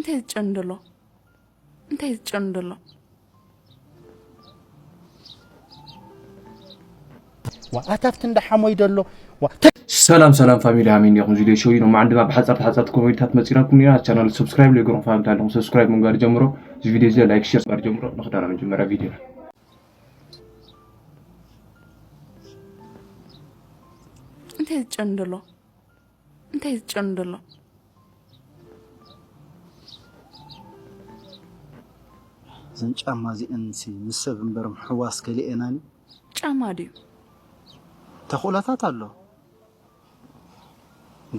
እንታይ ዝጨኑ ደሎ እንታይ ዝጨኑ ደሎ? ዋ ኣታፍት እንዳሓሞይ ደሎ። ዋ ሰላም ሰላም ፋሚሊ ሃሚን ዲኹም እዚ ቪድዮ ሸው ነው ማዕድማ ብሓጻር ተሓጻር ኮሜዲታት መጺናኩም ኢና ቻናል ሰብስክራይብ ለይገርም ፋሚሊ ኣለኹም ሰብስክራይብ ምግባር ጀምሮ እዚ ቪድዮ እዚ ላይክ ሼር ምግባር ጀምሮ ንኽዳና መጀመሪያ ቪድዮ እንታይ ዝጨኑ ደሎ እንታይ ዝጨኑ ደሎ? እዘን ጫማ እዚአን ሲ ምስ ሰብ እምበር ምሕዋስ ከሊኤናኒ። ጫማ ድዩ? ተኽእሎታት ኣሎ።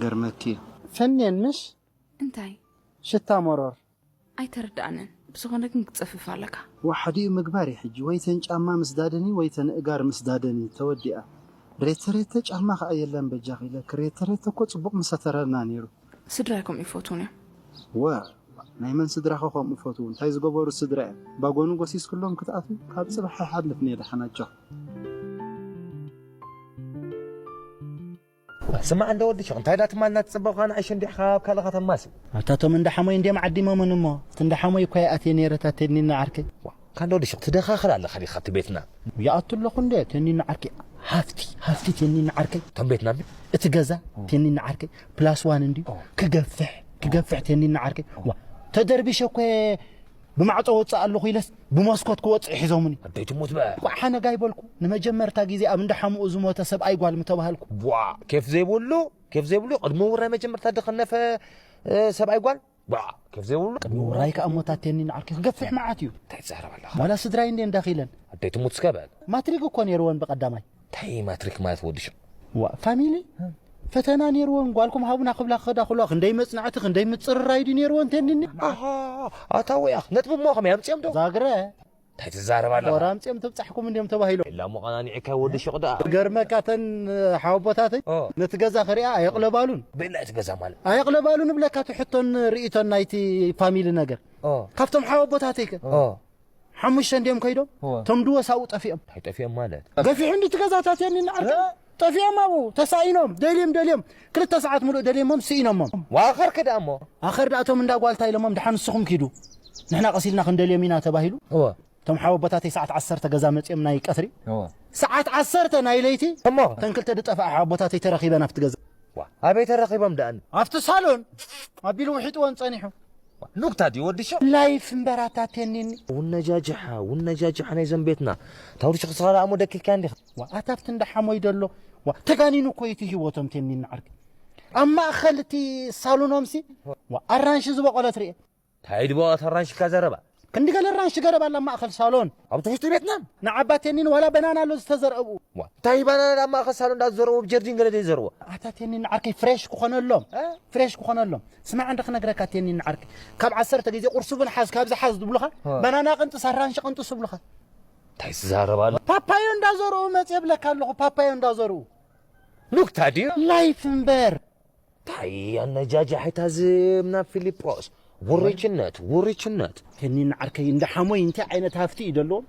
ገርመኪ እዩ። ፈንየን ምሽ እንታይ? ሽታ መሮር። ኣይተረዳእንን። ብዝኾነ ግን ክትጸፍፍ ኣለካ። ዋሓዲኡ ምግባር እዩ ሕጂ። ወይ ተን ጫማ ምስ ዳደኒ ወይ ተን እጋር ምስ ዳደኒ። ተወዲኣ። ሬተ ሬተ ጫማ ከኣ የለን በጃኺ ኢለኪ። ሬተ ሬተ እኮ ጽቡቕ ምሰተረና ነይሩ። ስድራይ ከምኡ ይፈትዉን እዮም። ወ ናይ መን ስድራኸ ከምኡ ፈትዉ እንታይ ዝገበሩ ስድራ እዮም ባጎኑ ጎሲስክሎም ክትኣትዉ ካብ ፅባሕ ይሓልፍ ነየ ደሓናቸው ስማዕ እንደ ወዲ ሽቕ እንታይ ዳ ትማልና ትፅበኻ ንኣይሽ እንዲሕኻ ኣብ ካልኻ ተማሲ ኣታቶም እንዳ ሓሞይ እንዲም ዓዲሞምን እሞ እቲ እንዳ ሓሞይ እኳ ይኣትየ ነይረ ታቴድኒና ዓርከይ ዋ ካንዶ ወዲ ሽቕ ትደኻኽር ኣለኻ ዲኻ እቲ ቤትና ይኣቱ ኣለኹ እንደ ቴኒና ዓርከይ ሃፍቲ ሃፍቲ ቴኒና ዓርከይ እቶም ቤትና እቲ ገዛ ቴኒና ዓርከይ ፕላስ ዋን እንዲ ክገፍሕ ክገፍሕ ቴኒና ዓርከይ ዋ ተደርቢሸ እኮ ብማዕጾ ወፅእ ኣለኹ ኢለስ ብመስኮት ክወፅእ ሒዞምኒ ኣደይ ትሙት በ ቋዕ ሓነጋ ይበልኩ ንመጀመርታ ግዜ ኣብ እንዳ ሓሙኡ ዝሞተ ሰብኣይ ጓል ምተባሃልኩ ዋ ኬፍ ዘይብሉ ኬፍ ዘይብሉ ቅድሚ ውራይ መጀመርታ ድኸነፈ ሰብኣይ ጓል ዋ ኬፍ ዘይብሉ ቅድሚ ውራይ ከኣ ሞታቴኒ ንዓርኪ ክገፍሕ መዓት እዩ እንታይ ትዛረብ ኣለኻ ዋላ ስድራይ እንዴ እንዳኺለን ኣደይ ትሙት እስከ በል ማትሪክ እኮ ነይርወን ብቐዳማይ እንታይ ማትሪክ ማለት ወዲ ሽቕ ዋ ፋሚሊ ፈተና ነይርወን ጓልኩም ሃቡና ክብላ ክኸዳ ክልዋ ክንደይ መጽናዕቲ ክንደይ ምጽርራይ ድዩ ነይርወን ተንኒ ኣታ ወያኽ ነጥቢ እሞ ከመይ ኣምፅኦም ዶ ዛግረ እንታይ ትዛረብ ኣለኻ ወራ ኣምፅኦም ተብፃሕኩም እንዲዮም ተባሂሎም ኢላ እሞ ቐናኒዕካ ወዲ ሽቕ ደኣ ገርመካ ተን ሓወቦታተይ ነቲ ገዛ ክሪኣ ኣየቕለባሉን ብእላ እቲ ገዛ ማለት ኣየቕለባሉን እብለካ እቲ ሕቶን ርእቶን ናይቲ ፋሚሊ ነገር ካብቶም ሓወቦታተይ ከ ሓሙሽተ እንዲዮም ከይዶም እቶም ድወ ሳብኡ ጠፊኦም እንታይ ጠፊኦም ማለት ገፊሑ እንዲ እቲ ገዛታት የኒ ንዓርካ ጠፊኦም ኣብኡ ተሳኢኖም ደልዮም ደልዮም ክልተ ሰዓት ሙሉእ ደልዮሞም ስኢኖሞም ዋኸር ከ ደኣ እሞ ኣኸር ደኣቶም እንዳ ጓልታ ኢሎሞም ድሓን ንስኹም ኪዱ ንሕና ቀሲልና ክንደልዮም ኢና ተባሂሉ እወ እቶም ሓወቦታተይ ሰዓት ዓሰርተ ገዛ መፅኦም ናይ ቀትሪ እወ ሰዓት ዓሰርተ ናይ ለይቲ እሞ ተን ክልተ ድጠፍኣ ሓወቦታተይ ተረኺበን ኣብቲ ገዛ ዋ ኣበይ ተረኺቦም ደኣኒ ኣብቲ ሳሎን ኣቢሉ ውሒጥወን ፀኒሑ ኑክታ ድዩ ወዲ ሸው ላይፍ እምበር ኣታ ቴኒኒ ውነጃጅሓ ውነጃጅሓ ናይ ዘንቤትና ታውርሽ ክስኻ ደኣ እሞ ደኪልካ እንዲኻ ዋ ኣታ ኣብቲ እንዳ ሓሞይ ደሎ ዋ ተጋኒኑ እኮ እዩ እቲ ህይወቶም ቴኒኒ ዓርኪ ኣብ ማእኸል እቲ ሳሎኖምሲ ዋ ኣራንሺ ዝበቖለት ርኤ እንታይ ድበቐት ኣራንሺ ኢልካ ዘረባ ክንዲ ገለ ኣራንሺ ገረብ ኣላ ኣብ ማእኸል ሳሎን ኣብ ትሕቲ ቤትና ንዓባቴኒን ዋላ በናና ኣሎ ዝተዘርአ ብኡ እንታይ ባናና ኣብ ማእኸል ሳሎን እንዳዘረዎ ብጀርዲን ገለ ዘይዘረዎ ኣታ ቴኒን ንዓርከይ ፍሬሽ ክኾነሎም ፍሬሽ ክኾነሎም ስማዕ እንደ ክነግረካ ቴኒን ንዓርከይ ካብ ዓሰርተ ግዜ ቁርሲ እውን ሓዝ ካብዚ ሓዝ ዝብሉኻ ባናና ቅንጥስ ኣራንሺ ቅንጥስ ይብሉኻ እንታይ ትዛረብ ኣሎ ፓፓዮ እንዳዘርኡ መፅ የብለካ ኣለኹ ፓፓዮ እንዳዘርኡ ኑክታ ድዩ ላይፍ እምበር ታይ ኣነጃጃሒታ ዝምና ፊሊጶስ ውርችነት ውርችነት ቴኒን ዓርከይ እንዳ ሓሞይ እንታይ ዓይነት ሃፍቲ እዩ ደለዎም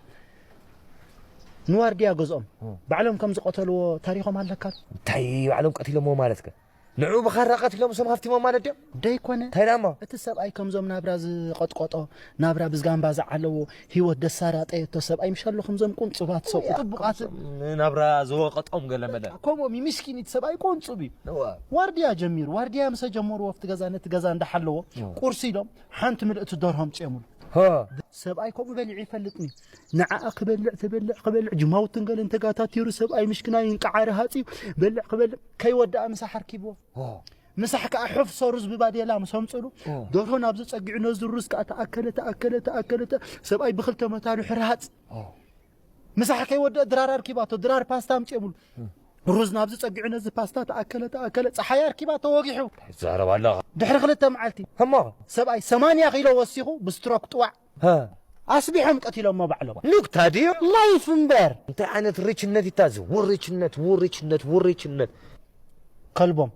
ንዋርድያ ገዝኦም ባዕሎም ከም ዝቀተልዎ ታሪኾም ኣለካ እንታይ ባዕሎም ቀቲሎምዎ ማለት ከ ንዑ ብኻራ ቀቲሎም እሶም ሃፍቲሞም ማለት ድዮም ደይኮነ እንታይ ዳሞ እቲ ሰብኣይ ከምዞም ናብራ ዝቐጥቀጦ ናብራ ብዝጋምባ ዝዓለዎ ህይወት ደሳራጠየቶ ሰብኣይ ምሻሎ ከምዞም ቁንጹባት ሰብኡ ጥቡቓት ናብራ ዝወቐጦም ገለ መለ ከምኦም እዩ ምስኪን እቲ ሰብኣይ ቁንጹብ እዩ ዋርድያ ጀሚሩ ዋርድያ ምሰ ጀመርዎ ኣብቲ ገዛ ነቲ ገዛ እንዳሓለዎ ቁርሲ ኢሎም ሓንቲ ምልእቲ ደርሆም ጽየሙሉ ሰብኣይ ከምኡ በሊዑ ይፈልጥኒ ንዓኣ ክበልዕ ትበልዕ ክበልዕ ጅማውትን ገለ እንተጋታቲሩ ሰብኣይ ምሽክናይ እንቃዓሪ ሃፂ በልዕ ክበልዕ ከይወደኣ ምሳሕ ኣርኪብዎ ምሳሕ ከዓ ሕፍ ሰሩዝ ብባዴላ ምስ ኣምፅሉ ደርሆ ናብዚ ፀጊዑ ነዚ ሩዝ ከዓ ተኣከለ ተኣከለ ተኣከለ ተ- ሰብኣይ ብክልተ መታኑ ሕርሃፅ ምሳሕ ከይወደአ ድራር ኣርኪባቶ ድራር ፓስታ ኣምፅኦምሉ ሩዝ ናብዚ ፀጊዑ ነዚ ፓስታ ተኣከለ ተኣከለ ፀሓይ ኣርኪባ ተወጊሑ ትዛረብ ኣለኻ ድሕሪ ክልተ መዓልቲ እሞ ሰብኣይ ሰማንያ ኪሎ ወሲኹ ብስትሮክ ጥዋዕ ኣስቢሖም ቀቲሎሞ ባዕሎም ኑክታ ድዩ ላይፍ እምበር እንታይ ዓይነት ርችነት ይታዝ ውርችነት ውርችነት ውርችነት ከልቦም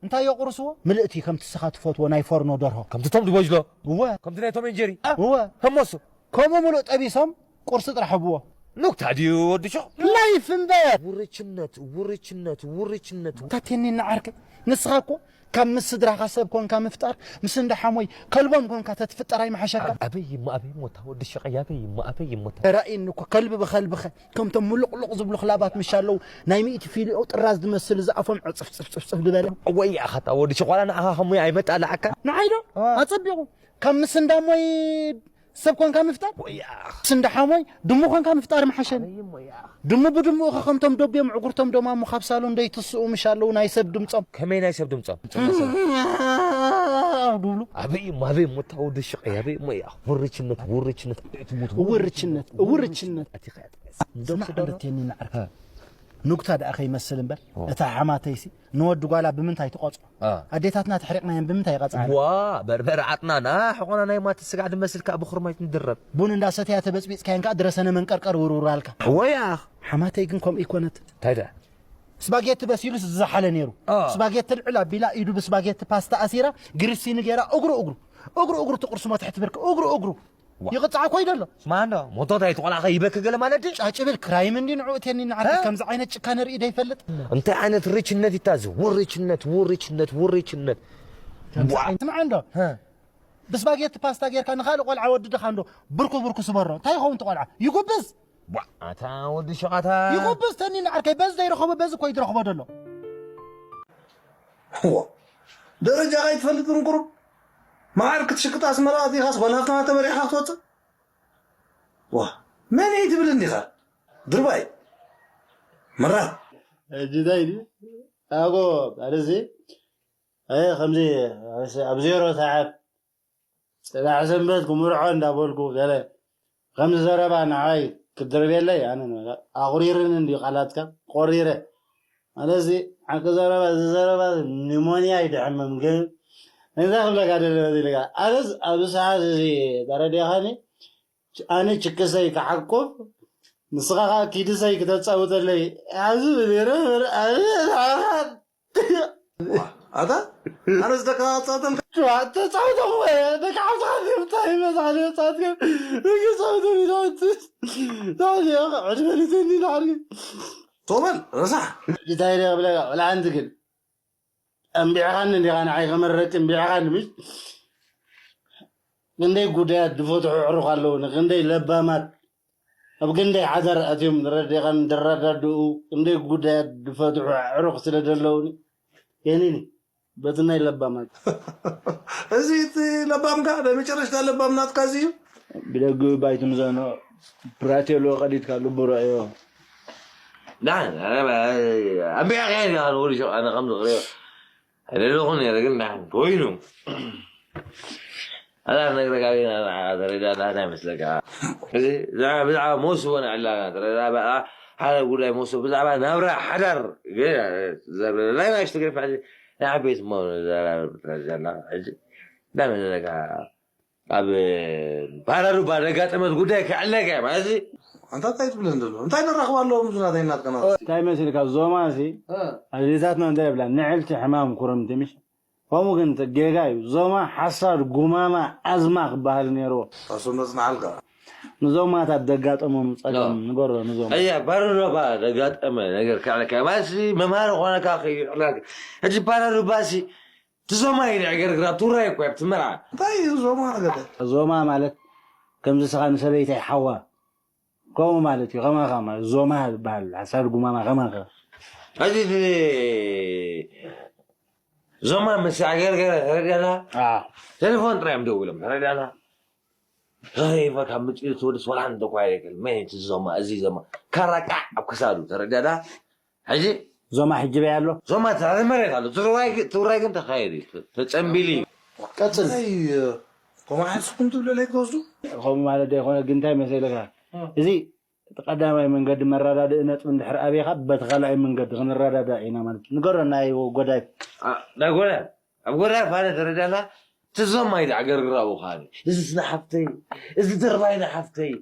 እንታይ የቑርስዎ ምልእቲ ከምቲ ስኻ ትፈትዎ ናይ ፎርኖ ደርሆ ከምቲ ቶም ድቦጅሎ እወ ከምቲ ናይ ቶም እንጀሪ እወ ከሞሱ ከምኡ ምሉእ ጠቢሶም ቁርሲ ጥራሕ ህብዎ ኑክታ ድዩ ወዲ ሸቕ? ላይፍ እምበር። ውርችነት፣ ውርችነት፣ ውርችነት። ታቴኒ ንዓርከይ፣ ንስኻ እኮ ካብ ምስ ስድራኻ ሰብ ኮንካ ምፍጣር፣ ምስ እንዳ ሓሞይ ከልቦም ኮንካ ተትፍጠር ኣይምሓሸካ? ኣበይ እሞ፣ ኣበይ እሞ፣ እታ ወዲ ሸቐይ፣ ኣበይ እሞ፣ ኣበይ እሞ፣ እታ ተራእየኒ እኮ ከልቢ ብኸልብኸ፣ ከምቶም ምሉቕሉቕ ዝብሉ ክላባት ምሽ ኣለዉ፣ ናይ ሚእቲ ፊልኦ ጥራዝ ዝመስል ዝኣፎም ዕጽፍ ጽፍ ጽፍ ጽፍ ዝበለ። ወይ ኣኻ እታ ወዲ ሸቕ፣ ዋላ ንኣኻ ከሙይ ኣይመጣላዓካ? ንዓይ ዶ? አ። ኣጸቢቑ። ካብ ምስ እንዳ ሞይ ሰብ ኮንካ ምፍጣር? ወይ ኣኻ። ምስ እንዳ ሓሞይ ድሙ ኮንካ ምፍጣር ምሓሸኒ። ኣበይ እሞ፣ ወይ ኣኻ። ድሙ ብድሙኡ ከ ከምቶም ደብዮም ዕጉርቶም ደማሙ ካብ ሳሎን ደይትስኡ ምሽ ኣለዉ ናይ ሰብ ድምጾም። ከመይ ናይ ሰብ ድምጾም? ድብሉ። ኣበይ እሞ፣ ኣበይ እሞ፣ እታ ወዲ ሸቐይ፣ ኣበይ እሞ፣ ያ፣ ውርችነት፣ ውርችነት፣ ትሙት፣ ውርችነት፣ ውርችነት። ኣቲ ኸያ፣ ስማዕ፣ እንደቴኒ ንዓርካ። እ። ኑግታ ደኣ ከይመስል እምበር፣ ኦ። እታ ሓማተይሲ ንወዲ ጓላ ብምንታይ ትቖጽሮ? አ። ኣዴታትና ተሕሪቕናየን ብምንታይ ይቐጽዓና? ዋ፣ በርበረ ዓጥናና፣ ሕቖና ናይ ማቲ ስጋዕ ድመስል ከኣ ብኹርማይት ንድረብ። ቡን እንዳሰተያ ተበጽቢጽካየን ከኣ ድረሰነ መንቀርቀር ውርውራልካ። ወይ ኣኽ። ሓማተይ ግን ከምኡ ይኮነት። እንታይ ደኣ? ስፓጌቲ በሲሉ ዝዘሓለ ነይሩ። አ። ስፓጌቲ ልዕል ኣቢላ ኢዱ ብስፓጌቲ ፓስታ ኣሲራ፣ ግሪሲኒ ገይራ እግሩ እግሩ፣ እግሩ እግሩ ትቕርስሞ ትሕቲ ብርኪ፣ እግሩ እግሩ። ዋ። ይቕጻዕ እኮ እዩ ዘሎ። ስማ እንዶ፣ ሞቶት ኣይትቖላኸ ይበክ ገለ ማለት ድዩ? ጫጭብል ክራይም እንዲ ንዑ እቴኒ ንዓርኪ እ? ከምዚ ዓይነት ጭካነ ርኢ ደይፈልጥ። እንታይ ዓይነት ርችነት ይታ እዚ? ውርችነት፣ ውርችነት፣ ውርችነት። ከምዚ ዋ። ዓይነት ስምዓ እንዶ። እ። ብስፓጌቲ ፓስታ ጌርካ ንኻልእ ቆልዓ ወድድኻ እንዶ ብርኩ ብርኩ ስበሮ። እንታይ ይኸውን እቲ ቆልዓ? ይጉብዝ። ዋ፣ ኣታ ወዲ ሸቓታ። ይጉብዝ ተኒ ንዓርከይ በዚ ዘይረኸቦ በዚ እኮ እዩ ዝረኽቦ ዘሎ። ዋ፣ ደረጃኻ ኣይትፈልጥን ቁሩብ? መዓር ክትሽቅጥ ኣስመራ ኣቲኻስ ጓል ሃፍታማ ተመሪዕኻ ክትወጽእ? ዋ፣ መን እየ ትብል እንዲኻ? ድርባይ። መራ። ሕጂ እንታይ ድዩ? ኣጎ፣ ኣነሲ፣ ኣየ፣ ከምዚ፣ ኣብ ዜሮ ሰዓት፣ ጽባሕ ሰንበት ክምርዖ እንዳበልኩ፣ ገለ፣ ከምዚ ዘረባ ንዓይ ክትድርብየለይ፣ ኣነ፣ ኣቑሪርኒ እንድዩ ቃላትካ፣ ቆሪረ። ማለት እዚ ሓቂ ዘረባ፣ እዚ ዘረባ ኒሞንያ ይድሕምም፣ ግን እንታይ ክብለካ ደለ ኢልካ። ኣነስ ኣብዚ ሰዓት እዚ ተረዲእኻኒ፣ ኣነ ችክሰይ ክሓቁፍ፣ ንስኻ ኸኣ ኪድሰይ ክተጻውተለይ። ኣብዚ ብሌረ፣ ኣነ፣ ኣታ፣ ኣነስ ደካ ኣጻውተን። ዋ፣ ተጻውቶም ወይ፣ ደቂ ሓውትኻ እንታይ ይመጽእ፣ ሓንቲ መጻወቲ ግን፣ ደቂ ጻውቶም ይዛወት። ታዲያ፣ ዕድመ ልተኒ ንዓርኪ። ቶበል፣ ረሳሕ። እንታይ ኢለ ክብለካ፣ ወላ ሓንቲ ግን። ኣንቢዕኻኒ እንዲኻ ንዓይ ከመረቂ፣ ኣንቢዕኻኒ፣ ምሽ? ክንደይ ጉዳያት ዝፈትሑ ኣዕሩኽ ኣለዉኒ፣ ክንደይ ለባማት ኣብ ክንደይ ሓዳር ኣትዮም ዝረዳዳኡ፣ ክንደይ ጉዳያት ዝፈትሑ ኣዕሩኽ ስለ ዘለዉኒ፣ የኒኒ፣ በቲ ናይ ለባማት። እዚ እቲ ለባምካ፣ ናይ መጨረሽታ ለባም ናትካ እዚ እዩ? ብደግኡ ባይትምዘኖ፣ ብራቴሎ ቀዲድካ ልቡ ረእዮ። ዳን፣ ኣነ፣ ኣንቢዕካ እየ፣ ኣነ ወዲ ሸቕ፣ ኣነ ከም ዝኽሪዮ። ኣይደለኹን ነይረ፣ ግን ንሕና ኮይኑ። ኣላ ነግረካ ግን ኣላ ተረዳእና እንታይ መስለካ? እዚ ብዛዕባ፣ ብዛዕባ መውስቦ ንዕላና ተረዳ፣ በቃ ሓደ ጉዳይ መውስቦ፣ ብዛዕባ ናብራ ሓዳር ግን ዘብለና ናይ ናሽቱ ግሪፍ ሕጂ ናይ ዓበይቲ እሞ ዘራርብ ተረዳእና። ሕጂ እንታይ መስለካ? ኣብ ባራዱባ ዘጋጠመት ጉዳይ ክዕለካ እያ ማለት እዚ። ኣንታ እንታይ ትብለኒ ዘሎ? እንታይ ንራኸብ ኣለዎ ምስ ናተይ ናትካ ናት? እንታይ መሲልካ ዞማ ሲ እ። ኣዴታትና እንታይ ይብላ? ንዕልቲ ሕማም ኩርምቲ ምሽ? ከምኡ ግን እቲ ጌጋ እዩ። ዞማ ሓሳድ ጉማማ ኣዝማ ክበሃል ነይርዎ። ታሱ መጽናዕልካ። ንዞማታት ዘጋጠሞም ጸገም እ። ንገሮ ንዞማ። ኣያ ባራዱባ ዘጋጠመ ነገር ክዕለካ እያ ማለት እዚ መምሃሪ ኮነካ ከይዕላክ። ሕጂ ባራዱባ ሲ ትዞማ ኢለ ዕገርግራ ትውራይ እኮ እያ ብትመርዓ። እንታይ እዩ ዞማ ነገር? ዞማ ማለት ከምዚ ስኻ ንሰበይተይ ሓዋ ከምኡ ማለት እዩ። ከማኻ ማለት ዞማ ዝበሃል ሓሳድ ጉማማ ከማኻ። ሕጂ እቲ ዞማ ምስ ዕገርገረ ተረዲኣና? ኣዎ። ቴሌፎን ጥራይ እዮም ደዊሎም ተረዲኣና? ዛሬ ይበካ ምጽኡ ትወድስ ወላ ሓንቲ እኳ የለን። መን እቲ ዞማ፣ እዚ ዞማ? ካራ ቃዕ ኣብ ክሳዱ ተረዲኣና? ሕጂ ዞማ ሕጂ በይ ኣሎ። ዞማ ትሕቲ መሬት ኣሎ። ትግራይ ግ-፣ ትግራይ ግን ተኻይዱ እዩ። ተ-፣ ተጸንቢሉ እዩ። ቀጽል። እንታይ፣ እ፣ ከምኡ ሓስብኩም ትብለለይ ትወስዱ? ከምኡ ማለት ዘይኮነ ግን እንታይ መሰለካ? እ። እዚ እቲ ቀዳማይ መንገዲ መረዳድኢ ነጥቢ እንድሕር ኣበይካ በቲ ካልኣይ መንገዲ ክንረዳዳእ ኢና ማለት እዩ። ንገሮ ናይ ጎዳይ። ኣ፣ ናይ ጎዳይ። ኣብ ጎዳይ ፋነ ተረዳና። ትዞም ኣይዳ ዕገርግር ኣብኡ ኻኒ። እዚ ንሓፍተይ፣ እዚ ድርባይ ንሓፍተይ፣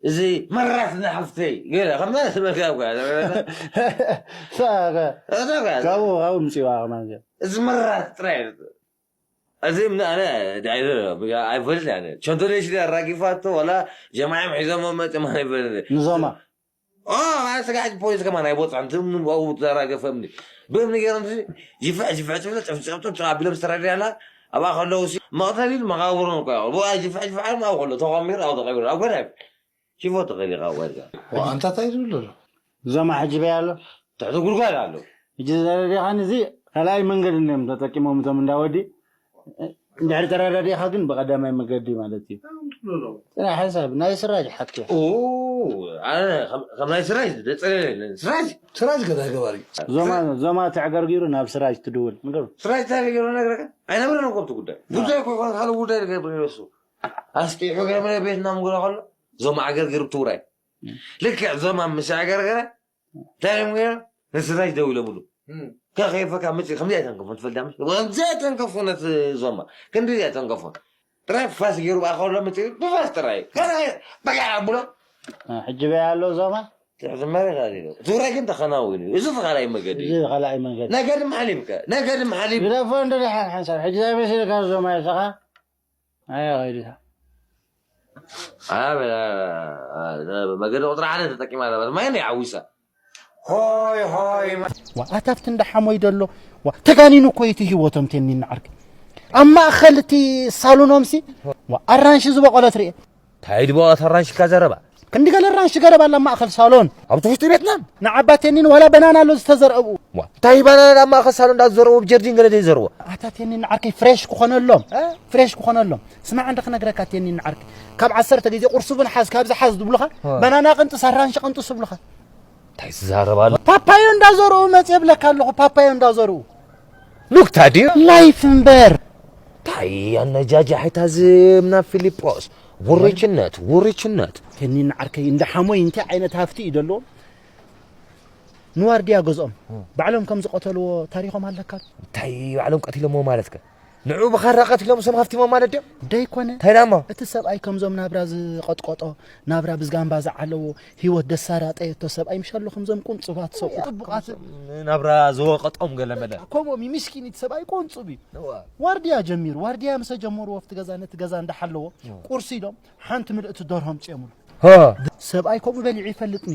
እዚ መራት ንሓፍተይ። ገለ ከምዛ ስመልካ እኮ እያ። ሳጋ። እዛ እኮ እያ። ካብኡ፣ ካብኡ ምጽዋ ከማን እዚኣ። እዚ መራት ጥራይ እዩ። እዚ ምን ኣነ ዳይዘ ኣይፈልጥ ያኔ ቸንቶሌሽ ኣራጊፋቶ ወላ ጀማዓም ሒዞሞ መጽም ኣይፈልጥ። ንዞማ። ኦ፣ ማለት ስጋዕ ፖሊስ ከማን ኣይቦጽዕን። ትም ንብኡ ተራገፈ እምኒ። ብእምኒ ገይሮም ሲ፣ ጅፍዕ፣ ጅፍዕ ትብል፣ ጭፍጭፍቱ ጭቃ ቢሎም ዝተረዳያና። ኣብኣ ከለዉ ሲ፣ መቕተሊን መቓብሮን እኮ እዮም። ብኡ ጅፍዕ፣ ጅፍዕ እዮም ኣብኡ ከሎ ተቐሚሩ፣ ኣብኡ ተቐቢሩ። ኣብ ገዳም ሽፎ ተቐቢሩ፣ ኣብ ገዳም። ዋ፣ ኣንታ እንታይ ዝብል ዘሎ? ዞማ ሕጂ በይ ኣሎ። ትሕቲ ጉድጓድ ኣሎ። ሕጂ ዘረዲኻኒ እዚ ካልኣይ መንገዲ እዮም ተጠቂሞም እቶም እንዳወዲ። እንድሕር ተረዳዲእኻ ግን ብቐዳማይ መገዲ ማለት እዩ። ጥራሕ ሓሳብ ናይ ስራጅ ሓቂ። ኦ፣ ኣነ ከም፣ ከም ናይ ስራጅ ደጸለለ ስራጅ። ስራጅ ገዛ ገባሪ። ዞማ፣ ዞማ ተዕገርጊሩ ናብ ስራጅ ትድውል። ንገሩ። ስራጅ እንታይ ገይሩ ነግረካ? ኣይነበረን እኮ ኣብቲ ጉዳይ። ጉዳይ እኮ ይኮን ካልእ ጉዳይ ገይሩ ነሱ። ኣስጢሑ ገይሩ ቤትና ምጉዳ ከሎ ዞማ ዓገርጊሩ ትውራይ። ልክዕ ዞማ ምስ ኣዕገርገረ፣ እንታይ እዮም ገይሮም? ንስራጅ ደው ኢሎምሉ። እም። ከኸይፈካ መጽኡ፣ ከምዚ ኣይተንከፎን ትፈልጣ መስ-? ከምዚ ኣይተንከፎን ነቲ ዞማ። ክንዲ ኣይተንከፎን። ጥራይ ፋስ ገይሩ ብኣ ከሎ መጽኡ፣ ብፋስ ጥራይ። ካልኣይ በቃ ኣብሎ። እ፣ ሕጂ በይ ኣሎ ዞማ? ትሕቲ መሬት ኣሊሉ። ትግራይ ግን ተኸናዊኑ እዩ። እዚ ካልኣይ መገዲ እዩ። እዚ ካልኣይ መገዲ። ነገ ድማ ሓሊብከ። ነገ ድማ ሓሊብ። ግደፎ እንዶ ደሓን ሓንሳብ። ሕጂ እንታይ መሲልካ ዞማ ኢልካ? ኣይ፣ ኸይዱ። ኣበ-፣ መገዲ ቁፅሪ ሓደ ተጠቂማ ነበረት። ማይ ናይ ዓዊሳ። ሆይ፣ ሆይ፣ ማ- ዋ፣ ኣታፍቲ እንዳ ሓሞይ ደሎ። ዋ፣ ተጋኒኑ እኮ እዩ እቲ ህይወቶም ቴኒን ዓርኪ። ኣብ ማእኸል እቲ ሳሎኖምሲ፣ ዋ፣ ኣራንሺ ዝበቆለት ርኤ። እንታይ ድቦ ኣራንሺ ኢልካ ዘረባ? ክንዲ ገለ ኣራንሺ ገረብ ኣላ ኣብ ማእኸል ሳሎን። ኣብቲ ውሽጢ ቤትና? ንዓባ ቴኒን ዋላ በናና ኣሎ ዝተዘርአ ብኡ። ዋ፣ እንታይ ባናና ኣብ ማእኸል ሳሎን እንዳዘረዎ ብጀርዲን ገለ ደይ ዘረዎ? ኣታ ቴኒን ዓርከይ ፍሬሽ ክኾነሎም። እ? ፍሬሽ ክኾነሎም። ስማዕ እንደ ክነግረካ ቴኒን ዓርከይ። ካብ ዓሰርተ ግዜ ቁርሲ እውን ሓዝ፣ ካብዚ ሓዝ ዝብሉኻ፣ እ። በናና ቅንጥስ፣ ኣራንሺ ቅንጥስ ዝብሉኻ። እንታይ ትዛረብ ኣሎ? ፓፓዮ እንዳዘርኡ መጽእ የብለካ ኣለኹ፣ ፓፓዮ እንዳዘርኡ። ኑክታ ድዩ? ላይፍ እምበር። እንታይ ኣነጃጃሒታ ዝምና ፊሊጶስ? ውርችነት፣ ውርችነት። ቴኒን ዓርከይ እንደ ሓሞይ እንታይ ዓይነት ሃፍቲ እዩ ደለዎም? ንዋርድያ ገዝኦም እ። ባዕሎም ከም ዝቐተልዎ ታሪኾም ኣለካ። እንታይ ባዕሎም ቀቲሎምዎ ማለትከ? ንዑ ብኻራ ቀቲሎም እሶም ሃፍቲሞም ማለት ድዮም? ደይኮነ። እንታይ ዳሞ? እቲ ሰብኣይ ከምዞም ናብራ ዝቐጥቀጦ፣ ናብራ ብዝጋምባ ዝዓለዎ፣ ህይወት ደሳራጠየቶ ሰብኣይ ምሽ ኣሎ ከምዞም ቁንጽባት ሰብ ጥቡቓት። ናብራ ዝወቐጦም ገለ መለ። ከምኦም እዩ፣ ምስኪን እቲ ሰብኣይ ቁንጽብ እዩ። እዋ። ዋርድያ ጀሚሩ፣ ዋርድያ ምስ ጀመርዎ ኣብቲ ገዛ ነቲ ገዛ እንዳሓለዎ፣ እዋ። ቁርሲ ኢሎም ሓንቲ ምልእቲ ደርሆ ኣምጺኦምሉ። ሆ። ሰብኣይ ከምኡ በሊዑ ይፈልጥኒ።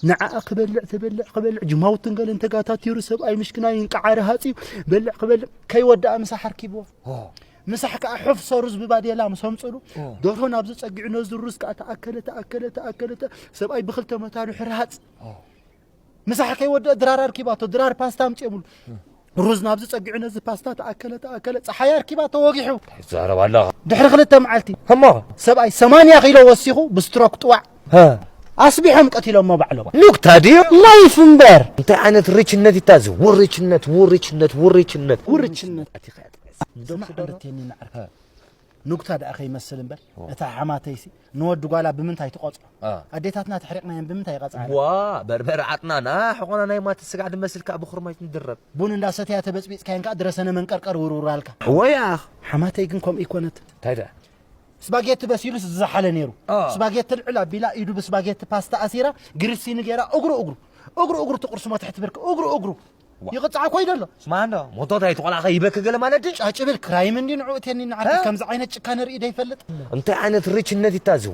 ንዓኣ ክበልዕ፣ ትበልዕ፣ ክበልዕ፣ ጅማውትን ገለን ተጋታቲሩ ሰብኣይ ምሽክናይ እንቃዓሪ ሃጺዩ፣ በልዕ ክበልዕ፣ ከይወደኣ ምሳሕ ኣርኪብዎ። ሆ። ምሳሕ ከኣ ሕፍ ሰሩዝ ብባዴላ ምስ ኣምጽሉ፣ ሆ። ደርሆ ናብዚ ጸጊዑ ነዚ ሩዝ ከኣ ተኣከለ፣ ተኣከለ፣ ተኣከለ፣ ተ-፣ ሰብኣይ ብክልተ መታኑ ሕራጽ። ሆ። ምሳሕ ከይወደአ ድራር ኣርኪባቶ፣ ድራር ፓስታ ኣምጺኦምሉ። ሩዝ ናብዚ ጸጊዑ ነዚ ፓስታ ተኣከለ፣ ተኣከለ፣ ጸሓይ ኣርኪባቶ ወጊሑ። እንታይ ትዛረብ ኣለኻ? ድሕሪ ክልተ መዓልቲ እሞ? ሰብኣይ ሰማንያ ኪሎ ወሲኹ ብስትሮክ ጥዋዕ። ሀ። ኣስቢሖም ቀቲሎሞ ባዕሎም። ኑክታ ድዩ? ላይፍ እምበር። እንታይ ዓይነት ርችነት ይታዝ? ውርችነት፣ ውርችነት፣ ውርችነት። ውርችነት። ስማዕ፣ ዕንደት የኒ ንዓርካ። ሀ። ኑግታ ደኣ ከይመስል እምበር፣ ኦ። እታ ሓማተይሲ ንወዲ ጓላ ብምንታይ ትቖጽሮ? አ። ኣዴታትና ተሕሪቕናየን ብምንታይ ይቐጽዓና? ዋ፣ በርበረ ዓጥናና፣ ሕቖና ናይ ማቲ ስጋዕ ድመስል ከኣ ብኹርማይት ንድረብ። ቡን እንዳሰተያ ተበጽቢጽካየን ከኣ ድረሰነ መንቀርቀር ውርውር ኣልካ። ወይ ኣኽ። ሓማተይ ግን ከምኡ ይኮነት። እንታይ ደኣ? ስፓጌቲ በሲሉስ ዝዘሓለ ነይሩ። አ። ስፓጌቲ ልዕል ኣቢላ ኢዱ ብስፓጌቲ ፓስታ ኣሲራ፣ ግሪሲኒ ገይራ እግሩ እግሩ፣ እግሩ እግሩ ትቕርስሞ ትሕቲ ብርኪ፣ እግሩ እግሩ። ዋ። ይቕጻዕ እኮ እዩ ዘሎ። ስማ እንዶ፣ ሞቶት ኣይትቖላኸ ይበክ ገለ ማለት ድዩ? ጫጭብል ክራይም እንዲ ንዑ እቴኒ ንዓርኪ ሀ? ከምዚ ዓይነት ጭካነ ርኢ ደይፈልጥ። እንታይ ዓይነት ርችነት ይታዝው?